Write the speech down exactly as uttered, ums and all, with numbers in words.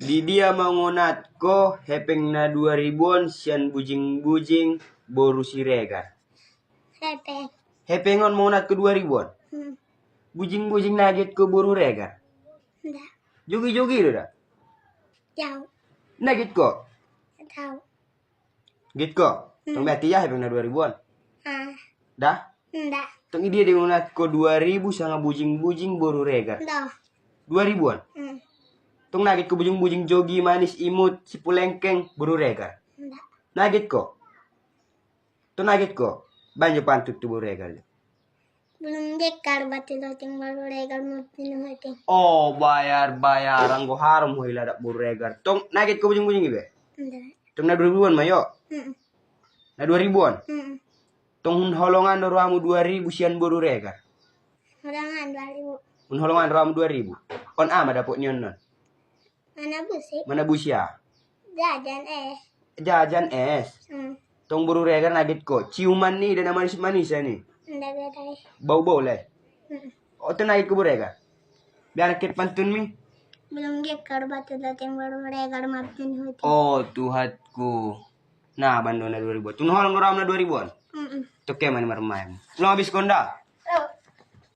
Di dia mangonat ko hepeng na dua ribuan sian bujing-bujing boru Siregar? Hepeng. Hepeng on mangonat ko dua ribuan? Hmm. Bujing-bujing naget ko boru Regar? Nda. Jogi-jogi do da? Jau. Naget ko? Tau. Git ko. Hmm. Tong berarti ya hepeng na dua ribuan. Ah. Da? Nda. Tong i dia de mangonat ko dua ribu sanga bujing-bujing boru Regar? Nda. Dua ribuan? Hmm. Tong naget ko bujing-bujing jogi manis imut sipulengkeng boru Regar? Nda. Naget ko? Tong naget ko? Banjo pantut tu boru Regar. Bulung gekar bati loteng boru Regar mapin hoteng. Oh, bayar, bayar. Anggo harum ho i lada boru Regar. Tong naget ko bujing-bujing i be? Nda. Tong na dua ribuan ma yo? Mm-mm. Na dua ribuan? Mm-mm. Tong hun holongan do rohamu dua ribu sian boru Regar? Holongan dua ribu. Hun holongan do rohamu dua ribu. On a ma dapot ni on non? Mana busi? Mana busi ya? Jajan es. Jajan es. Hmm. Tong boru Regar naget ko. Ciuman ni, dan manis-manis ya ni. Nda beda. Bau-bau le. Hmm. O, tong naget ko boru Regar? Biar ket pantun mi. Bulung gekar bati loteng boru Regar mapin hoteng. Oh, Tuhanku. Na, bando na dua ribuan. Tong holong do rohamu na dua ribuan? Mm-mm. Tong ke mani marmain. Lo habis konda?